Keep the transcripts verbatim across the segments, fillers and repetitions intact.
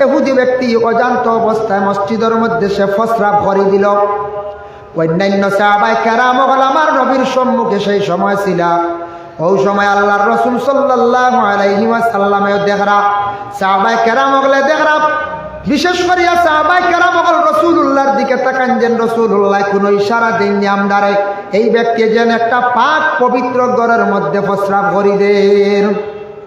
ইহুদি ব্যক্তি অজান্ত অবস্থায় মসজিদর মধ্যে সে প্রস্রাব করি দিল। অন্যান্য সাহাবায়ে কেরাম অকল আমার নবীর সম্মুখে সেই সময় ছিলা। অউ সময় আল্লাহর রসুল সাল্লাল্লাহু আলাইহি ওয়াসাল্লামেও দেখরা, সাহাবায়ে কেরাম অকলে দেখরা, বিশেষ করিয়া সাহাবায়ে কেরাম অকল রসুলুল্লাহর দিকে তাকান যেন রসুলুল্লাহ কোনো ইশারা দেননি আমরারে, এই ব্যক্তি যেন একটা পাক পবিত্র ঘরর মধ্যে প্রস্রাব করি দেন,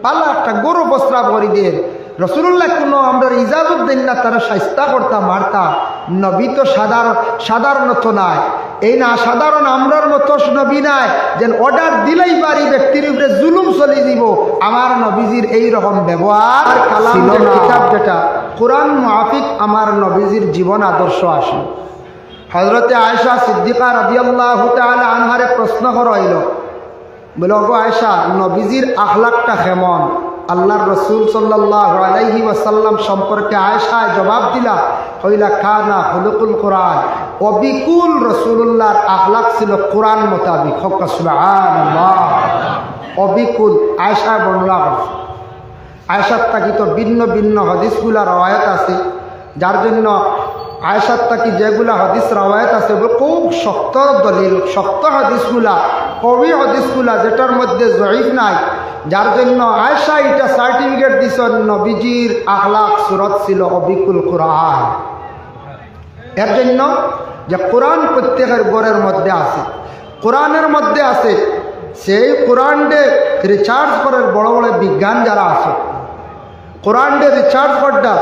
ভালা একটা গরু প্রস্রাব করি দেন। রসুলুল্লাহ কোনো আমরার ইজাজত দেন না, তারা শায়েস্তা করতা, মারতা। নবী তো সাধারণ, সাধারণত নায়, এই না সাধারণ আমরার মতো নবী নায়, যেন অর্ডার দিলেই বাড়ি ব্যক্তির উপরে জুলুম চলি দিব। আমার নবীজির এই রকম ব্যবহার, কালাম ছিল যে না। কিতাব যেটা কোরআন মাফিক আমার নবীজির জীবন আদর্শ আসলো। হজরতে আয়েশা সিদ্দিকা রাদিয়াল্লাহু তাআলা আনহারে প্রশ্ন করা হইল, বলে, "ওগো আয়েশা, নবীজির আখলাকটা কেমন?" আল্লাহর রসুল সাল্লাল্লাহু আলাইহি ওয়াসাল্লাম সম্পর্কে আয়েশায় জবাব দিলা, কইলা, "কানা খুলুকুল কোরআন।" অবিকুল রসুলুল্লাহর আখলাক ছিল কোরআন মোতাবিক। হক্কা সুবহানাল্লাহ। অবিকুল আয়েশায় বর্ণনা করছে। আয়েশার থাকি তো ভিন্ন ভিন্ন হাদিসগুলা রওয়ায়াত আছে, যার জন্য আয়েশার থাকি যেগুলা হাদিস রওয়ায়াত আছে, ওগুলো খুব শক্ত দলিল, শক্ত হাদিসগুলা, কবি হাদিসগুলা, যেটার মধ্যে জয়ীফ নাই, যার জন্য আয়েশা এটা সার্টিফিকেট দিছেন, নবীজির আখলাক সুরত ছিল অবিকুল কোরআন। এর জন্য যে কোরআন প্রত্যেকের ঘরের মধ্যে আছে, কোরআনের মধ্যে আছে, সেই কোরআনরে রিচার্জ করার বড় বড় বিজ্ঞান যারা আছে, কোরআনরে রিচার্জ করডা,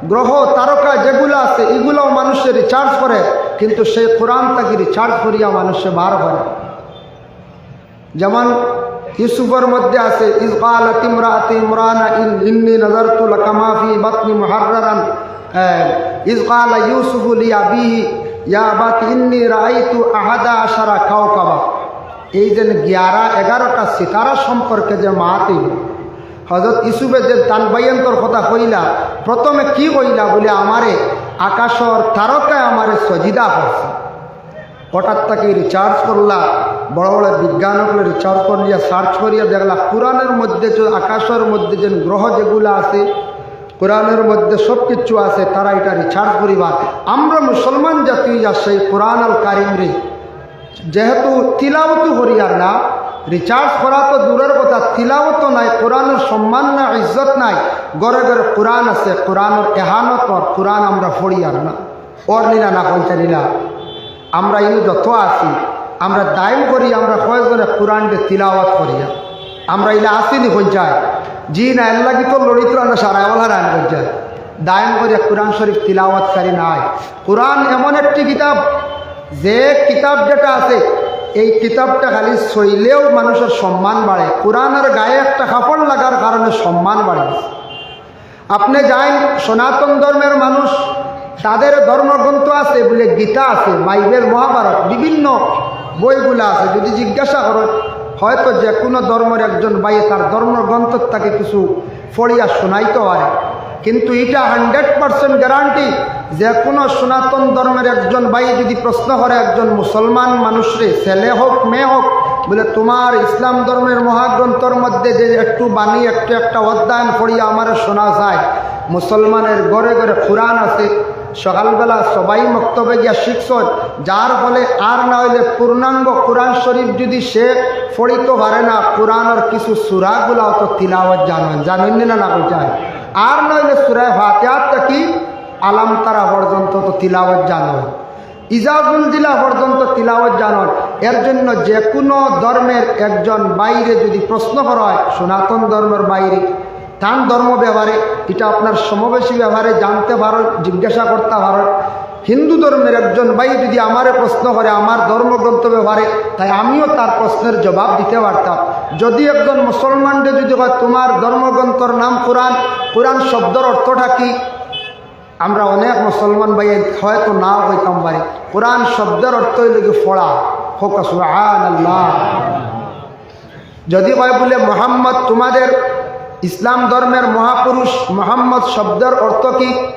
গ্রহ তারকা যেগুলা আছে, এগুলাও মানুষে রিচার্জ করে, কিন্তু সেই কোরআন থাকি রিচার্জ করিয়া মানুষে বার করে। যেমন ইউসুফর মধ্যে আছে, "ইজ ক্বালাত ইমরাতু ইমরানা ইন-, ইন্নী নাযারতু লাকা মা ফি বাতনি মুহাররারান", এ, "ইজ ক্বালা ইউসুফু লি আবিহি ইয়া আবাতি ইন্নী রাআইতু আহাদা আশারা কাওকাবা।" এই যে গিয়ারা এগারোটা সিতারা সম্পর্কে যে মাতিল, হযরত ইউসুফে যে তান ভাইয়ান্তর কথা কইলা, প্রথমে কি কইলা? বলে, "আমারে আকাশর তারকায় আমারে সজিদা করছে।" হঠাৎ থাকি রিচার্জ করলা, বড় বড় বিজ্ঞান অকলে রিচার্জ করিয়া, সার্চ করিয়া দেখলা, কোরআনের মধ্যে যে আকাশর মধ্যে যে গ্রহ যেগুলা আছে, কোরআনের মধ্যে সব কিছু আছে, তারা এটা রিচার্জ করিবা। আমরা মুসলমান জাতি যা সেই কোরআন আল কারিমরে যেহেতু তিলাওয়াতও করিয়ার না, রিচার্জ করা তো দূরের কথা, তিলাওয়াতও নাই, কোরআনের সম্মান না, ইজ্জত নাই। ঘরে ঘরে কোরআন আছে, কোরআনের এহানত অর, কোরআন আমরা পড়িয়ার না। অর নিলা না কইতা নিলা। আমরা ইনু যত আছি, আমরা দায়েম করি, আমরা কয়েকজনে কোরআনরে তিলাওয়াত করিয়া। আমরা ইলা আছি নি কইন চাই? জি না, এর লাগি তো লড়িত না সারাওয়ালা রান কইন চাই। দায়েম করিয়া কোরআন শরীফ তিলাওয়াতকারী নাই। কোরআন এমন একটি কিতাব, যে কিতাব যেটা আছে, এই কিতাবটা খালি ছইলেও মানুষের সম্মান বাড়ে। কোরআনের গায়ে একটা কাপড় লাগার কারণে সম্মান বাড়ে। আপনি যাইন সনাতন ধর্মের মানুষ, তাদের ধর্মগ্রন্থ আছে, বলে গীতা আছে, বাইবেল, মহাভারত, বিভিন্ন বইগুলা আছে। যদি জিজ্ঞাসা করেন, হয়তো যে কোনো ধর্মের একজন ভাই তার ধর্মগ্রন্থ থাকি কিছু পড়িয়া শোনাইতে পারে, কিন্তু এটা হান্ড্রেড পার্সেন্ট গ্যারান্টি, যে কোনো সনাতন ধর্মের একজন ভাই যদি প্রশ্ন করে একজন মুসলমান মানুষরে, ছেলে হোক মেয়ে হোক, বলে, "তোমার ইসলাম ধর্মের মহাগ্রন্থর মধ্যে যে একটু বাণী, একটু একটা অধ্যয়ন পড়িয়া আমারে শোনা যায়।" মুসলমানের ঘরে ঘরে কোরআন আছে, সকালবেলা সবাই মক্তবে গিয়া শিখছন, যার ফলে আর না হইলে পূর্ণাঙ্গ কোরআন শরীফ যদি সে পড়িতে পারে না, কোরআনের কিছু সূরাগুলাও তো তিলাওয়াত জানইন, জানইন না, না কইন চাই? আর না হইলে সূরা ফাতিহা থাকি আলাম তারা পর্যন্ত তো তিলাওয়াত জানইন, ইজা জুলজিলা পর্যন্ত তিলাওয়াত জানইন। এর জন্য যে কোনো ধর্মের একজন ভাইরে যদি প্রশ্ন করা হয়, সনাতন ধর্মের ভাইরে, তান ধর্ম ব্যাপারে, এটা আপনার সমবয়সী ব্যাপারে জানতে পারেন, জিজ্ঞাসা করতে পারেন। হিন্দু ধর্মের একজন ভাই যদি আমারে প্রশ্ন করে আমার ধর্মগ্রন্থ ব্যাপারে, তাই আমিও তার প্রশ্নের জবাব দিতে পারতাম। যদি একজন মুসলমানরে যদি কয়, "তোমার ধর্মগ্রন্থর নাম কোরআন, কোরআন শব্দর অর্থটা কি?" আমরা অনেক মুসলমান ভাই হয়তো নাও কইতাম পারি, কোরআন শব্দর অর্থ হইল কি পড়া। হোক সুবহানাল্লাহ। যদি কয় বলে, "মোহাম্মদ, তোমাদের ইসলাম ধর্মের মহাপুরুষ মোহাম্মদ শব্দর অর্থ কি?"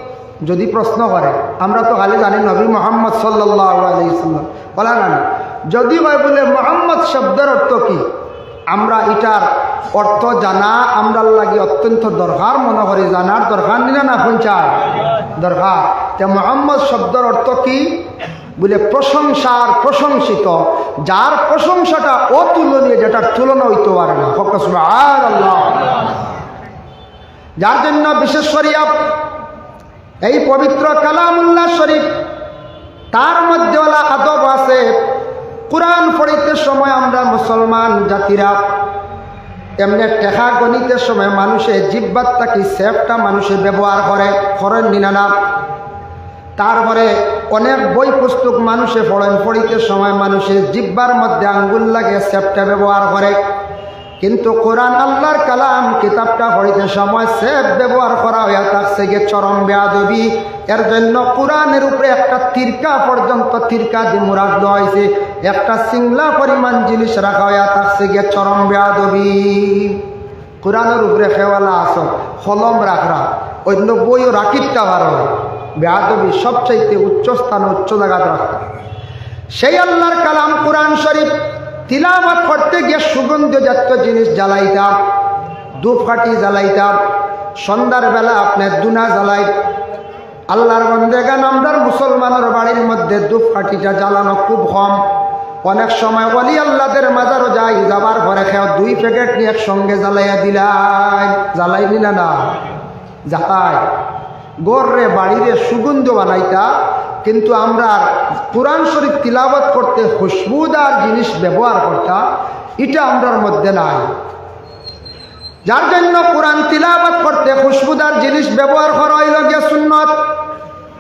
যদি প্রশ্ন করে, আমরা তো খালি জানি নবী মোহাম্মদ সাল্লাল্লাহু আলাইহি ওয়াসাল্লাম, বলা না? যদি কয় বলে, "মোহাম্মদ শব্দর অর্থ কি?" আমরা এটার অর্থ জানা আমরার লাগি অত্যন্ত দরকার মনে করি, জানার দরকার নি না, না পঞ্চায় দরকার। তে মোহাম্মদ শব্দর অর্থ কি? বলে প্রশংসার প্রশংসিত, যার প্রশংসাটা অতুলনীয়, যেটার তুলনা হইতে পারে না। হক সুবহানাল্লাহ। যার জন্য বিশেষ করিয়া এই পবিত্র কালামুল্লাহ শরীফ, তার মধ্যে ওলা আদব আছে। কোরআন পড়িতে সময় আমরা মুসলমান জাতিরা এমনে টেকা গণিতে সময় মানুষে জিব্বার থাকি সেফটা মানুষে ব্যবহার করে, করেন নি না, না? তারপরে অনেক বই পুস্তক মানুষে পড়েন, পড়িতে সময় মানুষে জিব্বার মধ্যে আঙ্গুল লাগে, সেফটা ব্যবহার করে। কিন্তু কোরআন আল্লাহর কালাম কিতাবটা পড়িতে সময় সেফ ব্যবহার করা হইয়া থাকছে গিয়ে চরম বেয়াদবি। এর জন্য কোরআনের উপরে একটা তিরকা পর্যন্ত, তিরকা দি মুরাদ লওয়া হয়েছে, একটা সিংলা পরিমাণ জিনিস রাখা হইয়া থাকছে গিয়ে চরম বেয়াদবি। কোরআনের উপরে খেওয়ালা আসো, কলম রাখরা, অন্য বইও রাখিতে পারো। বেয়াদবি সবচাইতে উচ্চ স্থান, উচ্চ জায়গাত রাখরা। সেই আল্লাহর কালাম কোরআন শরীফ তিলাওয়াত করতে গিয়ে সুগন্ধ জাতীয় জিনিস জ্বালাইতাম, ধূপকাঠি জ্বালাইতাম, সন্ধ্যার বেলা আপনি ধুনা জ্বালাই। আল্লাহর বন্দেগান, আমরার মুসলমানের বাড়ির মধ্যে ধূপকাঠিটা জ্বালানো খুব কম। অনেক সময় ওলি আল্লাহদের মাজারও যাই, যাবার পরে কেউ দুই প্যাকেট নিয়ে একসঙ্গে জ্বালাইয়া দিলাই, জ্বালাই নি না, না? জ্বালাই। ঘররে বাড়িরে সুগন্ধ বানাইতা, কিন্তু আমরার কোরআন শরীফ তিলাওয়াত করতে খুশবুদার জিনিস ব্যবহার করতা, এটা আমরার মধ্যে নাই। যার জন্য কোরআন তিলাওয়াত করতে খুশবুদার জিনিস ব্যবহার করা হইল গিয়া সুন্নত।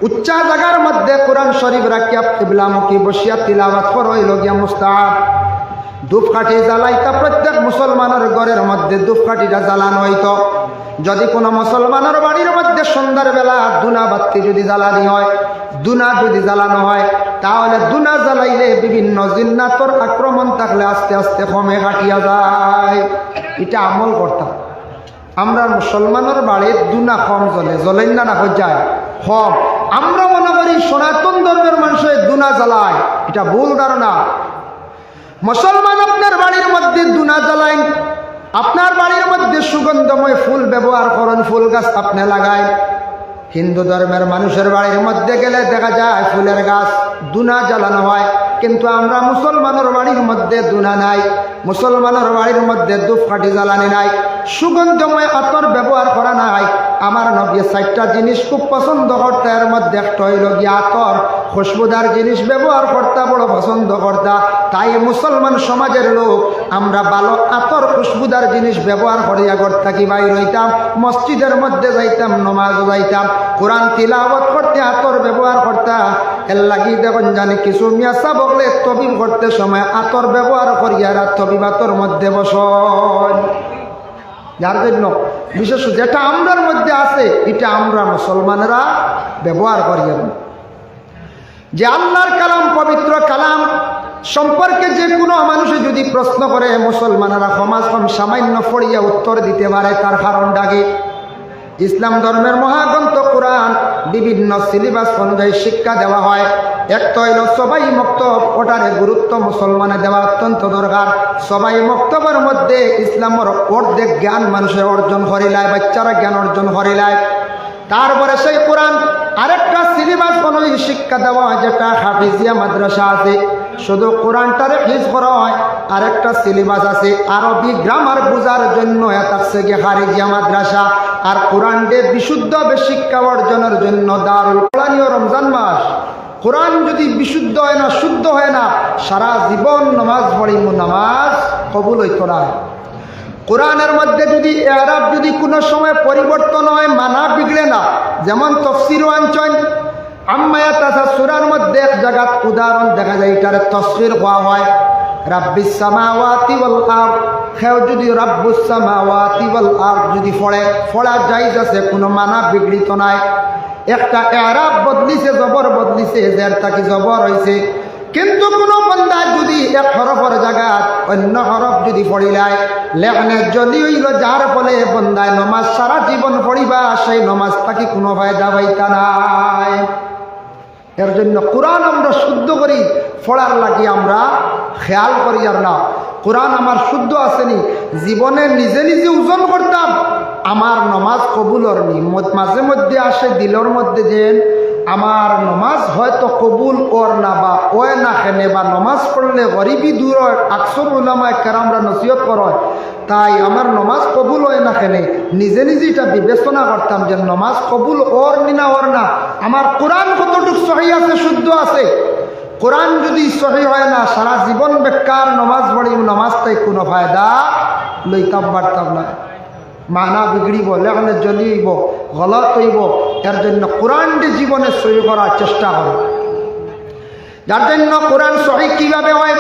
উচ্চা জায়গার মধ্যে কোরআন শরীফ রাখিয়া কিবলামুখী বসিয়া তিলাওয়াত করা হইল গিয়া মুস্তাহাব। ধূপকাঠি জ্বালাইতা, প্রত্যেক মুসলমানের ঘরের মধ্যে ধূপকাঠিটা জ্বালানো হইতো। যদি কোনো মুসলমানের বাড়ির মধ্যে সন্ধ্যার বেলা ধুনা বাতি যদি জ্বালানি হয়, ধুনা যদি জ্বালানো হয়, তাহলে ধুনা জ্বালাইলে বিভিন্ন জিন্নাতর আক্রমণ থাকলে আস্তে আস্তে কমে কাটিয়া যায়। এটা আমল করতাম। আমরা মুসলমানের বাড়িত ধুনা কম জ্বলে, জ্বলেন না, না হয়ে যায় কম। আমরা মনে করি সনাতন ধর্মের মানুষে ধুনা জ্বালায়, এটা ভুল ধারণা। মুসলমান আপনার বাড়ির মধ্যে ধুনা জ্বালাইন, আপনার বাড়ির মধ্যে সুগন্ধময় ফুল ব্যবহার করেন, ফুল গাছ আপনি লাগাইন। হিন্দু ধর্মের মানুষের বাড়ির মধ্যে গেলে দেখা যায় ফুলের গাছ, ধুনা জ্বালানো হয়, কিন্তু আমরা মুসলমানের বাড়ির মধ্যে ধুনা নাই, মুসলমানের বাড়ির মধ্যে ধূপকাঠি জ্বালানি নাই, সুগন্ধময় আতর ব্যবহার করা নাই। আমার নবী চারটা জিনিস খুব পছন্দ করতা, এর মধ্যে একটা হইল গিয়া আতর, খুশবুদার জিনিস ব্যবহার করতা, বড় পছন্দ করতা। তাই মুসলমান সমাজের লোক আমরা ভালো আতর খুশবুদার জিনিস ব্যবহার করিয়া ঘর থাকি বাইর হইতাম, মসজিদের মধ্যে যাইতাম, নমাজও যাইতাম, কোরআন তিলাওয়াত করতে আতর ব্যবহার করতা। এর লাগি দেখুন জানি কিছু মিয়া সাব অকলে তবিব করতে সময় আতর ব্যবহার করিয়া রাত তবিবাতর মধ্যে বসন। যার জন্য বিশেষ যেটা আমরার মধ্যে আছে, এটা আমরা মুসলমানেরা ব্যবহার করিয়া। যে আল্লাহর কালাম, পবিত্র কালাম সম্পর্কে যে কোনো মানুষে যদি প্রশ্ন করে, মুসলমানেরা কমাস কম সামান্য পড়িয়া উত্তর দিতে পারে, তার কারণটা কি? ইসলাম ধর্মের মহাগ্রন্থ কোরআন বিভিন্ন সিলেবাস অনুযায়ী শিক্ষা দেওয়া হয়। এক তো হইল সবাই মক্তব, ওটারে গুরুত্ব মুসলমানে দেওয়া অত্যন্ত দরকার। সবাই মক্তবের মধ্যে ইসলামের অর্ধেক জ্ঞান মানুষের অর্জন করিলায়, বাচ্চারা জ্ঞান অর্জন করিলায়। তারপরে সেই কোরআন আরেকটা সিলেবাস অনুযায়ী শিক্ষা দেওয়া হয়, যেটা হাফিজিয়া মাদ্রাসা আছে, শুধু কোরআনটারে হিফজ করা হয়। আরেকটা সিলেবাস আছে আরবি গ্রামার বুঝার জন্য, এ থাকছে গিয়ে খারিজিয়া মাদ্রাসা। আর কোরআনকে বিশুদ্ধভাবে শিক্ষা অর্জনের জন্য দারুল কোরআনীয় রমজান মাস। কোরআন যদি বিশুদ্ধ হয় না, শুদ্ধ হয় না, সারা জীবন নামাজ পড়িমু, নামাজ কবুল হইতো না। কোরআনের মধ্যে যদি এরাব যদি কোনো সময় পরিবর্তন হয়, মানা বিগড়ে না, যেমন তফসিরও আনছেন, আম্মা ইয়াতাসাআলুন সূরার মধ্যে এক জায়গাত উদাহরণ দেখা যায়, এটারে তফসির কওয়া হয়। রাব্বিস সামাওয়াতি ওয়াল আরদ, কেউ যদি রাব্বুস সামাওয়াতি ওয়াল আরদ যদি পড়ে, পড়া জায়েজ আছে, কোনো মানা বিঘ্নিত নাই। একটা এরাব বদলিছে, জবর বদলিছে, জের থাকি জবর হইছে, কিন্তু কোনো বন্দায় যদি এক হরফর জাগাত অন্য হরফ যদি পড়িলায়, লেখনে জলি হইল, যার ফলে বন্দায় নমাজ সারা জীবন পড়িবা, সেই নমাজ থাকি কোনো ফায়দা পাইতা নাই। এর জন্য কোরআন আমরা শুদ্ধ করি, পড়ার লাগি আমরা খেয়াল করি আর না। কোরআন আমার শুদ্ধ আছে নি? জীবনে নিজে নিজে ওজন করতাম, আমার নমাজ কবুল অর নি? মদ-, মাঝে মধ্যে আসে দিলর মধ্যে যেন আমার নমাজ হয়তো কবুল অর না বা অয় না কেনে, বা নমাজ পড়লে গরিবি দূর অয়, আকসর উলামায়ে কেরামরা নসিহত করইন, তাই আমার নমাজ কবুল অয় না কেনে, নিজে নিজে ইটা বিবেচনা করতাম যে নমাজ কবুল অর নি না অর না, আমার কোরআন কতটুক সহি আছে, শুদ্ধ আছে। কোরআন যুদি সহি অয় না, সারা জীবন বেকার নমাজ পড়িমু, নমাজ থাকি কুনু ফায়দা লইতাম পারতাম না। মানা বিগড়িবো, লেখনে জলি অইবো, গলত অইবো। এর জন্য কোরআনরে জীবনে সহি করার চেষ্টা করো। যার জন্য কোরআন সহি কিভাবে অয়?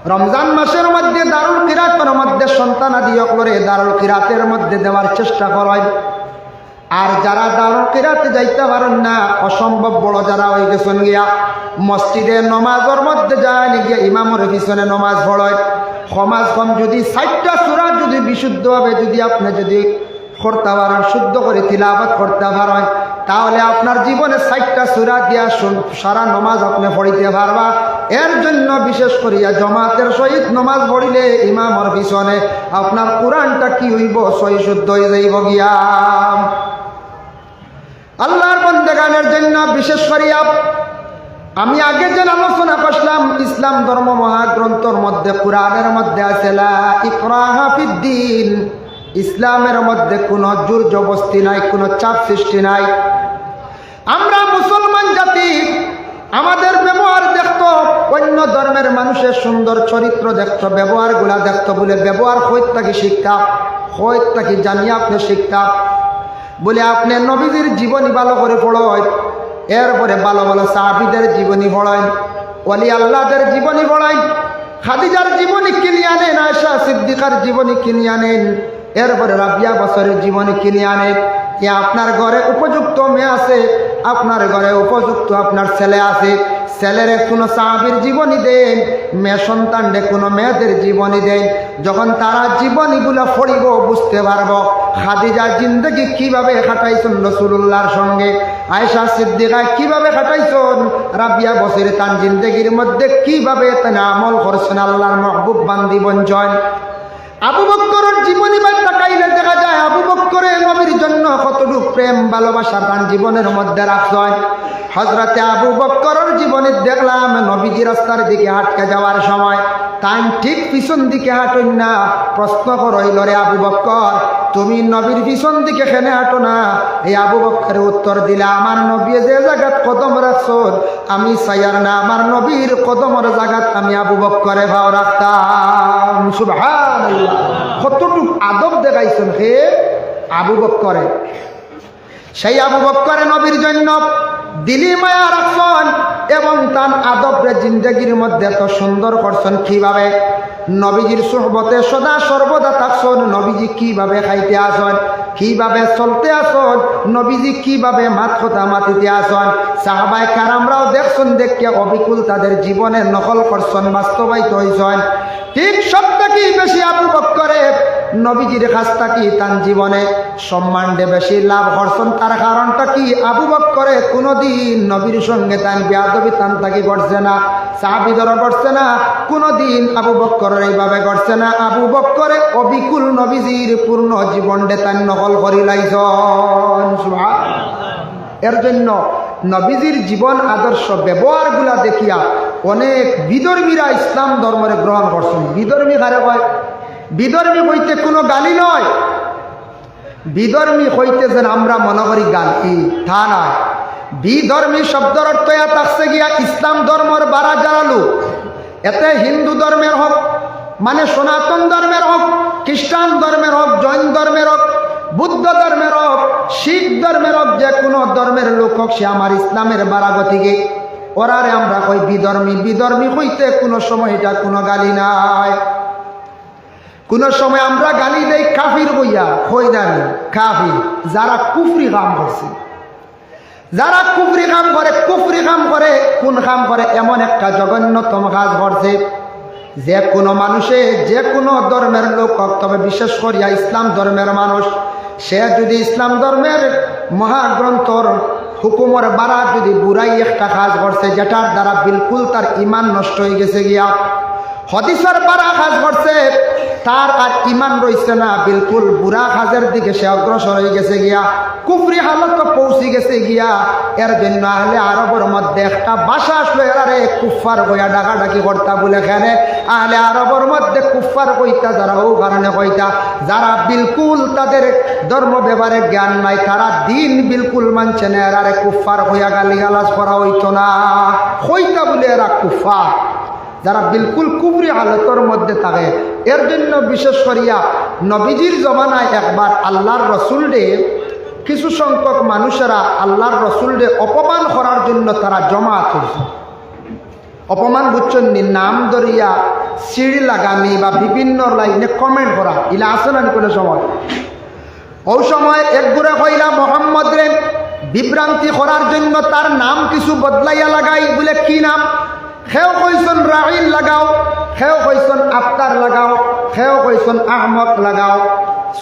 রমজান মাসের মধ্যে দারুল কিরাতর মধ্যে সন্তানাদি অকলরে দারুল কিরাতর মধ্যে দেওয়ার চেষ্টা করইন। আর যারা দারুল কিরাতে যাইতা পারইন না, অসম্ভব বড় যারা অইগেছইন গিয়া, মসজিদে নমাজর মধ্যে যাইন গিয়া ইমামর পিছনে নমাজ পড়ইন। কমাজ কম যুদি চাইরটা সূরা যুদি বিশুদ্ধভাবে যুদি আপনে যুদি করতা পারইন, শুদ্ধ করি তিলাওয়াত করতা পারইন, তাহলে আপনার জীবনে চাইরটা সূরা দিয়া শুন-, সারা নমাজ আপনে পড়িতে পারবা। এর জন্য বিশেষ করিয়া জমাতের সহিত নমাজ পড়িলে ইমামর পিছনে আপনার কোরআনটা কি অইবো? সহি শুদ্ধ অইযাইবো গিয়া। আল্লাহর বন্দেগানের জন্য বিশেষ করিয়া আমি আগে যে আলোচনা করছিলাম, ইসলাম ধর্ম মহাগ্রন্থর মধ্যে, কোরআনের মধ্যে আছে, "লা ইকরাহা ফিদ্দিন", ইসলামের মধ্যে কোনো জোর জবস্তি নাই, কোনো চাপ সৃষ্টি নাই। আমরা মুসলমান জাতি, আমাদের ব্যবহার দেখতো, অন্য ধর্মের মানুষের সুন্দর চরিত্র দেখতো, ব্যবহারগুলা দেখতো, বলে ব্যবহার কইর থাকি শিখতা, কইর থাকি জানিয়া আপনে শিখতা। বলে আপনে নবীজির জীবনী ভালো করি পড়ইন, এরপরে ভালো ভালো সাহাবীদের জীবনী পড়ইন, ওলি আল্লাহদের জীবনী পড়ইন, খাদিজার জীবনী কিনি আনেন, আয়েশা সিদ্দিকার জীবনী কিনি আনেন, এরপরে রাবিয়া বসরির জীবনী কিনি আনেন। যে আপনার ঘরে উপযুক্ত মেয়ে আছে, আপনার ঘরে উপযুক্ত আপনার ছেলে আছে, ছেলেরে কোনো সাহাবীর জীবনী দেইন, মেয়ে সন্তানরে কোনো মেয়েদের জীবনী দেইন। যখন তারা জীবনীগুলা পড়িবো, বুঝতে পারবো খাদিজা জিন্দেগি কিভাবে কাটাইছইন রাসূলুল্লাহর সঙ্গে, আয়েশা সিদ্দিকা কিভাবে কাটাইছইন, রাবিয়া বসরি তান জিন্দেগির মধ্যে কিভাবে তান আমল করছইন আল্লাহর মাহবুব বান্দি বনছইন। আবু বক্করর জীবনী বায় তাকাইলে দেখা যায় আবু বক্করে নবীর জন্য কতটুক প্রেম ভালোবাসা তান জীবনের মধ্যে রাখছইন। হযরতে আবু বক্করর জীবনী দেখলাম নবীজি রাস্তার দিকে হাঁটতে যাওয়ার সময় তান ঠিক পিছন দিকে হাঁটইন না। প্রশ্ন করইল, "রে আবু বক্কর, তুমি নবীর পিছন দিকে কেনে হাঁটো না?" এই আবু বক্করে উত্তর দিলা, "আমার নবী যে জাগাত কদম রাখছইন, আমি চাইয়ার না আমার নবীর কদমর জাগাত আমি আবু বক্করে পাও রাখতাম।" সুবহানাল্লাহ। কতটুক আদব দেখাইছইন হে আবু বক্করে। সেই আবু বক্করে নবীর জন্য দিলি মায়া রাখছইন এবং তান আদবরে জিন্দেগির মধ্যে এত সুন্দর করছইন। কিভাবে? নবীজির সুহবতে সদা সর্বদা থাকছইন। নবীজি কিভাবে খাইতে আছইন, কিভাবে চলতে আছইন, নবীজি কিভাবে মাত কথা মাতিতে আছইন, সাহাবায়ে কেরামরাও দেখছইন, দেখিয়া অবিকুল তাদের জীবনে নকল করছইন, বাস্তবায়িত অইছইন। ঠিক সব থাকি বেশি আবু বক্করে নবীজির কাছ থাকি তান জীবনে সম্মানরে বেশি লাভ করছইন। তার কারণটা কি? আবু বক্করে কুনুদিন নবীর সঙ্গে তান বেয়াদবি তান থাকি করছে না, সাহাবীদেরও করছে না, কুনুদিন আবু বক্করর এইভাবে করছে না। আবু বক্করে অবিকুল নবীজির পূর্ণ জীবনরে তান নকল করিলাইছইন। সুবহানাল্লাহ। এর জন্য নবীজির জীবন আদর্শ ব্যবহারগুলা দেখিয়া অনেক বিধর্মীরা ইসলাম ধর্মরে গ্রহণ করছইন। বিধর্মী কারে কয়? বিধর্মী কইতে কুনু গালি নয়। বিধর্মী কইতে যেন আমরা মনো করি গালি, তা নায়। বিধর্মী শব্দর অর্থ ইয়া থাকছে গিয়া ইসলাম ধর্মর বারা যারা লোক, এতে হিন্দু ধর্মের হউক, মানে সনাতন ধর্মের হউক, খ্রিস্টান ধর্মের হউক, জৈন ধর্মের হউক, বুদ্ধ ধর্মের হউক, শিখ ধর্মের হউক, যে কুনু ধর্মের লোক হউক, সে আমার ইসলামের বারা গতিকে ওরারে আমরা কই বিধর্মী। বিধর্মী কইতে কুনু সময় ইটা কুনু গালি নায়। কুনু সময় আমরা গালি দেই কাফির কইয়া, কই জানি কাফির, যারা কুফরি কাম করছে। যারা কুফরি কাম করে, কুফরি কাম করে, কুন কাম করে? এমন একটা জঘন্যতম কাজ করছে, যে কুনু মানুষে, যে কুনু ধর্মের লোক হউক, তবে বিশেষ করিয়া ইসলাম ধর্মের মানুষ, সে যুদি ইসলাম ধর্মের মহাগ্রন্থর হুকুমর বারা যুদি বুরাই একটা কাজ করছে, যেটার দ্বারা বিলকুল তার ইমান নষ্ট অইগেছে গিয়া, হাদিসর বারা কাজ করছে, তার আর ইমান রইছে না, বিলকুল বুরা কাজের দিকে সে অগ্রসর অইগেছে গিয়া, কুফরি হালতো পৌঁছি গেছে গিয়া। এর জন্য আহলে আরবর মধ্যে একটা ভাষা আছলো, এরারে কুফফার কইয়া ডাকাডাকি করতা বুলে। কেনে আহলে আরবর মধ্যে কুফফার কইতা যারা, অউ কারণে কইতা, যারা বিলকুল তাদের ধর্ম ব্যাপারে জ্ঞান নাই, তারা দিন বিলকুল মানছে না, এরারে কুফফার কইয়া গালিগালাজ করা অইতো না, কইতা বুলে এরা কুফফার। যারা বিলকুল কুফরি হালতর মধ্যে থাকে। এর জন্য বিশেষ করিয়া নবীজির জমানায় একবার আল্লাহর রসুলরে কিছু সংখ্যক মানুষেরা আল্লাহর রসুলরে অপমান করার জন্য তারা জমাত অইছে। অপমান বুঝছইন নি? নাম ধরিয়া সিঁড়ি লাগানি বা বিভিন্ন লাইনে কমেন্ট করা, ইলা আছে না নি কোনো সময়? অউ সময় এক গুরে কইলা মোহাম্মদরে বিভ্রান্তি করার জন্য তার নাম কিছু বদলাইয়া লাগাই, বুলে, "কি নাম?" কেউ কইছইন রাইন লাগাও, কেউ কইছইন আফতার লাগাও, কেউ কইছইন আহমক লাগাও।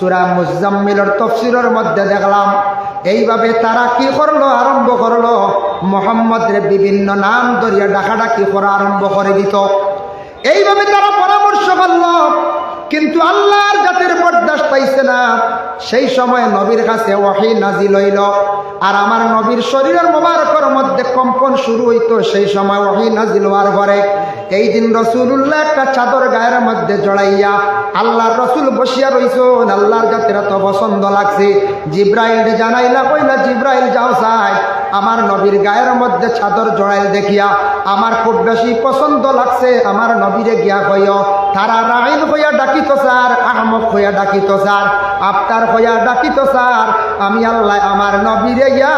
সূরা মুজাম্মিলর তফসিরর মধ্যে দেখলাম, এইভাবে তারা কি করলো, আরম্ভ করলো, মোহাম্মদরে বিভিন্ন নাম ধরিয়া ডাকাডাকি করা আরম্ভ করি দিত। এইভাবে তারা পরামর্শ করলো, কিন্তু আল্লাহর জাতির বরদাস্ত পাইছে না। সেই সময় নবীর কাছে ওহী নাজিল অইলো, আর আমার নবীর শরীরর মোবারকর মধ্যে কম্পন শুরু অইতো। সেই সময় ওহী নাজিল অওয়ার পরে এই দিন রাসূলুল্লাহ একটা চাদর গায়ের মধ্যে জড়াইয়া আল্লাহর রসুল বসিয়া রইছইন। আল্লাহর জাতির এত পছন্দ লাগছে, জিব্রাইলরে জানাইলা, কইলা, "জিব্রাইল, যাও চাই, আমার নবীর গায়ের মধ্যে চাদর জড়াইল দেখিয়া আমার খুব বেশি পছন্দ লাগছে, আমার নবীরে গিয়া কইও, তারা রাইন কইয়া ডাকিত স্যার, আহমক কইয়া ডাকিত স্যার, আফতার কইয়া ডাকিত স্যার, আমি আল্লাহ আমার নবীরে ইয়া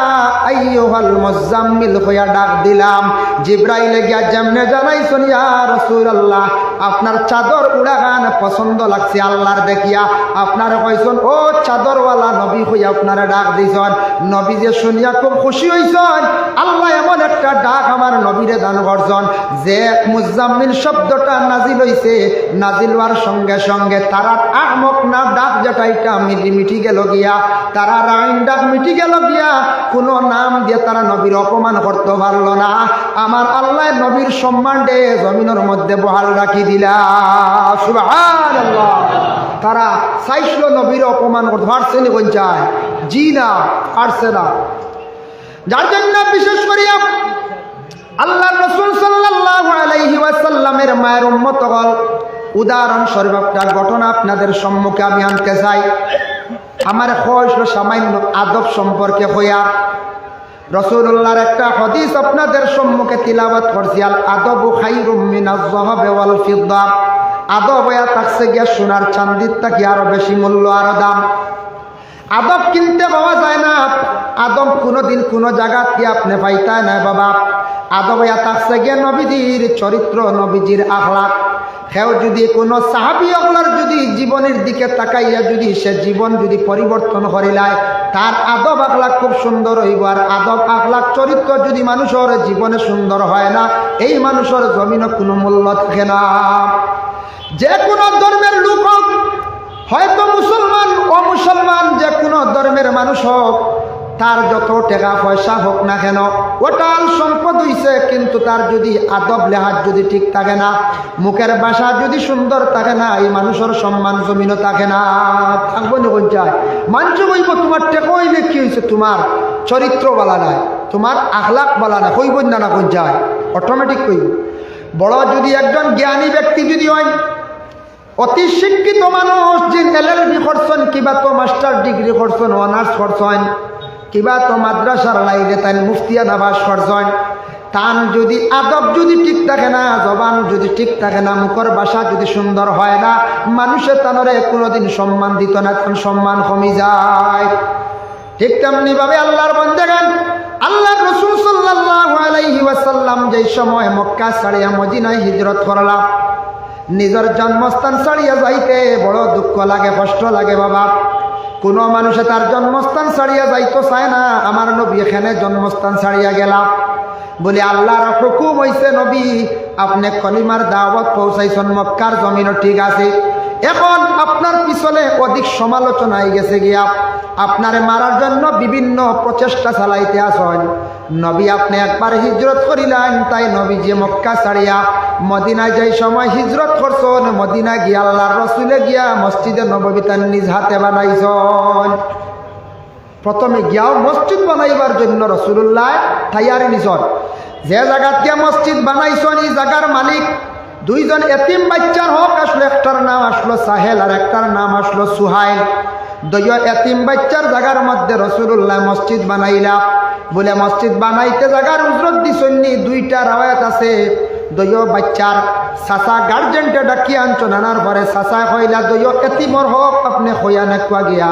আইয়ুহাল মুজাম্মিল কইয়া ডাক দিলাম।" জিব্রাইলে গিয়া যেমনে জানাইছইন, ইয়া রাসূলুল্লাহ, আপনার চাদর উড়াখান পছন্দ লাগছে আল্লাহর দেখিয়া, আপনারে কইছইন, "ও চাদরওয়ালা নবী" কইয়া আপনারে ডাক দিছইন। নবীজিয়ে শুনিয়া খুব খুশি অইছইন, আল্লাহ এমন একটা ডাক আমার নবীরে দান করছইন, যে মুজাম্মিল শব্দটা নাজিল অইছে, নাজিল অওয়ার সঙ্গে সঙ্গে তারার আহমক না ডাক যেটা, ইটা মিটি, মিটি গেল গিয়া, তারা রাইন ডাক মিটি গেল গিয়া, কোনো নাম দিয়া তারা নবীর অপমান করতে পারলো না। আমার আল্লাহ নবীর সম্মানরে জমিনর মধ্যে বহাল রাখি দিলা। সুবহানাল্লাহ। তারা চাইছিল নবীর অপমান করতে, পারছে নি কোন চায়? জি না, পারছে না। যার জন্য বিশেষ করিয়া আল্লাহর রসুল সাল্লাল্লাহু আলাইহি ওয়াসাল্লামের মায়ের উম্মত অকল, উদাহরণস্বরূপ একটা ঘটনা আপনাদের সম্মুখে আমি আনতে চাই। আমার কইছিল সামান্য আদব সম্পর্কে কইয়া। রাসূলুল্লাহর একটা হাদিস আপনাদের সম্মুখে তিলাওয়াত করছি, "আল আদাবু খায়রুম মিনাজ যাহাবি ওয়াল ফিদ্দা।" আদব অইয়া থাকছে গিয়া সোনার চান্দির থাকি আরো বেশি মূল্য আর দাম। আদব কিনতে পাওয়া যায় না, আদব কোনোদিন কোনো জাগাত গিয়া আপনে পাইতা নায় বাবা। আদব অইয়া থাকছে গিয়া নবীজির চরিত্র, নবীজির আখলাক। কেউ যদি কোনো সাহাবী অকলর যদি জীবনের দিকে তাকাইয়া যদি সে জীবন যদি পরিবর্তন করিলায়, তার আদব আখলাক খুব সুন্দর অইবো। আর আদব আখলাক চরিত্র যদি মানুষর জীবনে সুন্দর হয় না, এই মানুষর জমিনো কোনো মূল্য থাকে না। যে কোনো ধর্মের লোক হোক, হয়তো মুসলমান, অমুসলমান, যে কোনো ধর্মের মানুষ হোক, তার যত টেকা পয়সা হোক না কেন, অটাল সম্পদ অইছে, কিন্তু তার যদি আদব লেহাজ যদি ঠিক থাকে না, মুখের ভাষা যদি সুন্দর থাকে না, এই মানুষর সম্মান জমিনো থাকে না। থাকবো নি কোন চায়? মানষে কইবো, "তোমার টেকা অইলে কি অইছে, তোমার চরিত্র বালা নায়, তোমার আখলাক বালা নায়", কইবো না, না কোন চায়? অটোমেটিক কইবো। বড় যদি একজন জ্ঞানী ব্যক্তি যদি হয়, অতি শিক্ষিত মানুষ, যিনি এলএলবি করছইন, কিবা তো মাস্টার ডিগ্রি করছইন, অনার্স করছইন, কিবা তো মাদ্রাসার লাইনে তাইন মুফতিয়ানা পাশ করছইন, তান যদি আদব যদি ঠিক থাকে না, জবান যদি ঠিক থাকে না, মুখর ভাষা যদি সুন্দর হয় না, মানুষে তানরে কোনোদিন সম্মান দিত না, তান সম্মান কমি যায়। ঠিক তেমনি ভাবে আল্লাহর বান্দাগান, আল্লাহর রাসূল সাল্লাল্লাহু আলাইহি ওয়াসাল্লাম যেই সময় মক্কা ছাড়িয়া মদিনায় হিজরত করলা, নিজর জন্মস্থান ছাড়িয়া যাইতে বড় দুঃখ লাগে, কষ্ট লাগে বাবা। কোনো মানুষে তার জন্মস্থান ছাড়িয়া যাইতো চায় না। আমার নবী এখানে জন্মস্থান ছাড়িয়া গেলা, বলে, "আল্লাহর হুকুম অইছে নবী, আপনে কলিমার দাওয়াত পৌঁছাইছইন মক্কার জমিনো, ঠিক আছে, এখন আপনার পিছনে অধিক সমালোচনা অইগেছে গিয়া, আপনারে মারার জন্য বিভিন্ন প্রচেষ্টা চালাইতে আছইন, নবী আপনে একবার হিজরত করিলাইন, তাই নবীজি মক্কা ছাড়িয়া মদিনায় যেই সময় হিজরত করছইন, মদিনায় গিয়া আল্লার রসুলে গিয়া মসজিদে নববী তান নিজ হাতে বানাইছইন। প্রথমে গিয়াও মসজিদ বানাইবার জন্য রসুলুল্লায় তৈয়ারি নিছইন। যে জাগাত গিয়া মসজিদ বানাইছইন, ই জাগার মালিক দুইজন এতিম বাইচ্চার হক আছলো, একটার নাম আছলো সাহেল আর একটার নাম আছলো সুহাইল। দুইও এতিম বাইচ্চার জাগার মধ্যে রসুলুল্লায় মসজিদ বানাইলা। বুলে মসজিদ বানাইতে জাগার উজরত দিছইন নি, দুইটা রেওয়ায়েত আছে। দুইও বাইচ্চার চাচা গার্জেনরে ডাকিয়া আনছইন, আনার পরে চাচায় কইলা, দুইও এতিমর হক আপনে কইয়া নেউক্কা গিয়া।